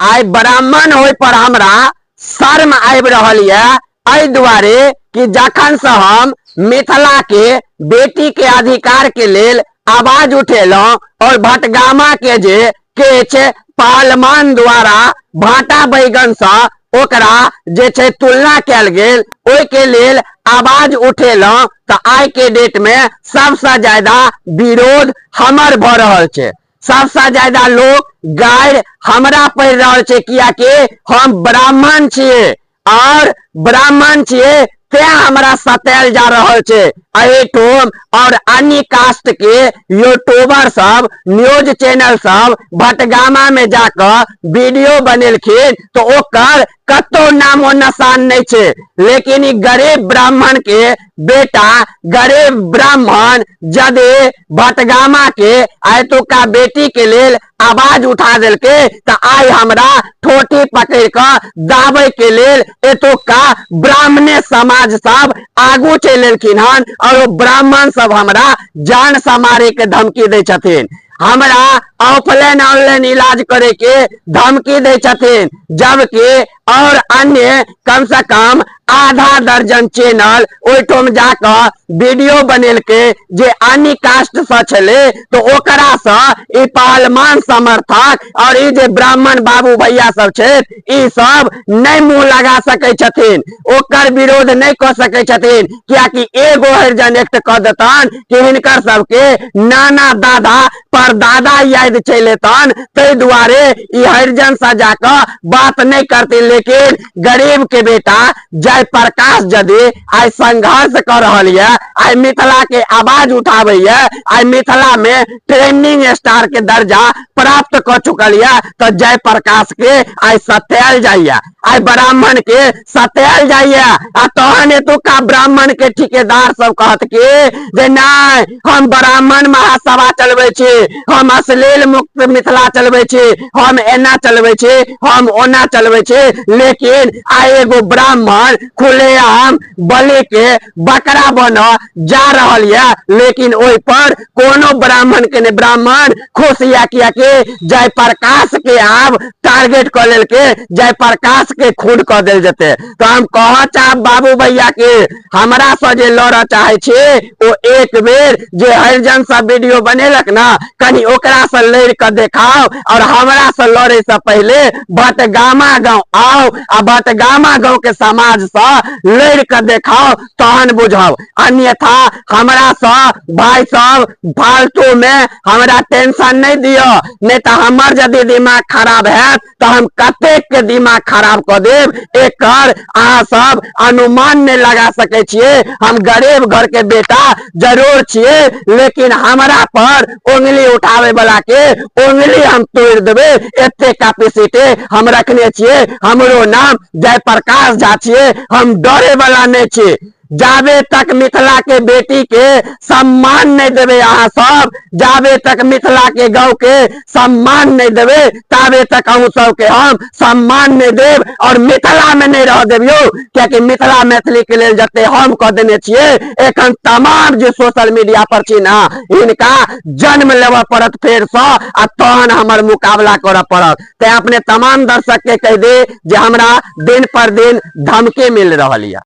आइ ब्राह्मण होय पर हमरा शर्म आबि रहल यऽ एहि दुआरे कि जखन से हम मिथिला के बेटी के अधिकार के लेल आवाज उठेलहुँ और भटगामा के जे किछु पहलवान द्वारा भाटा बैगन से ओकरा जे छै तुलना कयल गेल, ओहिके लेल आवाज उठेलहुँ तऽ आइ के डेट में सबसँ ज्यादा विरोध हमर भऽ रहल छै। सबसँ ज्यादा लोग गारि हमरा पड़ि रहल छै, कियाकि हम ब्राह्मण छियै और ब्राह्मण छियै तें हमरा सतायल जा रहल छै। एहिठाम और अन्य कास्ट के यूट्यूबर सब, न्यूज चैनल सब भटगामा में जाकऽ वीडियो बनेलखिन तऽ ओकर कतौ नामो निशान नहि छै, लेकिन ई गरीब ब्राह्मण के बेटा, गरीब ब्राह्मण यदि भटगामा के एतुका बेटी के लेल आवाज उठा देलकै तऽ आइ हमरा ठोटी पकड़ि कऽ दाबै के लेल एतुका ब्राह्मणे समाज सब आगू चलि एलखिन हन और ओ ब्राह्मण सब हमरा जान से मारे के धमकी दै छथिन, हमरा ऑफलाइन ऑनलाइन इलाज करे के धमकी दै छथिन, जबकि और अन्य कम से कम आधा दर्जन चैनल ओहिठाम जाकऽ वीडियो बनेलकै जे अन्य कास्ट से छलै, तऽ ओकरा से ई पहलवान समर्थक और ई जे ब्राह्मण बाबू भैया सब छथि ई सब नहि मुंह लगा सकै छथिन, ओकर विरोध नहि कऽ सकै छथिन, कियाकि एगो हरिजन एक्ट कऽ देतन कि हिनकर सबके नाना दादा पर दादा याद चलि एतन, ताहि दुआरे ई हरिजन से जाकऽ बात नहि करथिन। लेकिन गरीब के बेटा जयप्रकाश यदि आइ संघर्ष कऽ रहल यऽ, आइ मिथिला के आवाज उठाबै यऽ, आइ मिथिला में ट्रेंडिंग स्टार के दर्जा प्राप्त कऽ चुकल यऽ, तऽ जयप्रकाश के आइ सतायल जाइए, आइ ब्राह्मण के सतायल जाइए। आ तहन एतुका ब्राह्मण के ठिकेदार सब कहत कि जे नहि हम ब्राह्मण महासभा चलबै छी, हम अश्लील मुक्त मिथिला चलबै छी, हम एना चलबै छी, हम ओना चलबै छी, लेकिन आइ एगो ब्राह्मण खुलेआम बलि के बकरा बनऽ जा रहल यऽ, लेकिन ओहि पर कोनो ब्राह्मण के नहि, ब्राह्मण खुश यऽ कियाकि जयप्रकाश के आब टारगेट कऽ लेलकै, जयप्रकाश के खून कऽ देल जेतै। तऽ हम कहऽ चाहब बाबू भैया के, हमरा से जे लड़ऽ चाहै छी ओ एक बेर जे हरिजन सब वीडियो बनेलक ने कनि ओकरा से लड़ि कऽ देखाउ, और हमरा से लड़े से पहिले भटगामा गाँव आउ आ भटगामा गाँव के समाज से लड़ि कऽ देखाउ तहन बुझब, अन्यथा हमरा से भाई सब फालतू में हमरा टेंशन नहीं दिअ, नहीं तऽ हमर यदि दिमाग खराब हैत तऽ हम कतेक के दिमाग खराब कऽ देब एकर अहाँ सब अनुमान नहीं लगा सकै छियै। हम गरीब घर के बेटा जरूर छियै, लेकिन हमरा पर उंगली उठावे वाला के उंगली हम तोड़ि देबै, एते कैपेसिटी हम रखने छियै। हमरो नाम जयप्रकाश झा छियै, हम डरे वाला नहीं छी। जाबे तक मिथिला के बेटी के सम्मान नहीं देवे अहाँ सब, जाबे तक मिथिला के गाँव के सम्मान नहीं देवे ताबे तक अहूँ सबके हम सम्मान नहीं देब और मिथिला में नहीं रह देब यौ, कियाकि मिथिला मैथिली के लेल जते हम कऽ देने छियै एखन तमाम जे सोशल मीडिया पर छी ने हिनका जन्म लेबऽ पड़त फेरसँ आ तहन हमर मुकाबला करऽ पड़त। तें अपने तमाम दर्शक के कहि दे जे हमरा दिन पर दिन धमकी मिल रहल यऽ।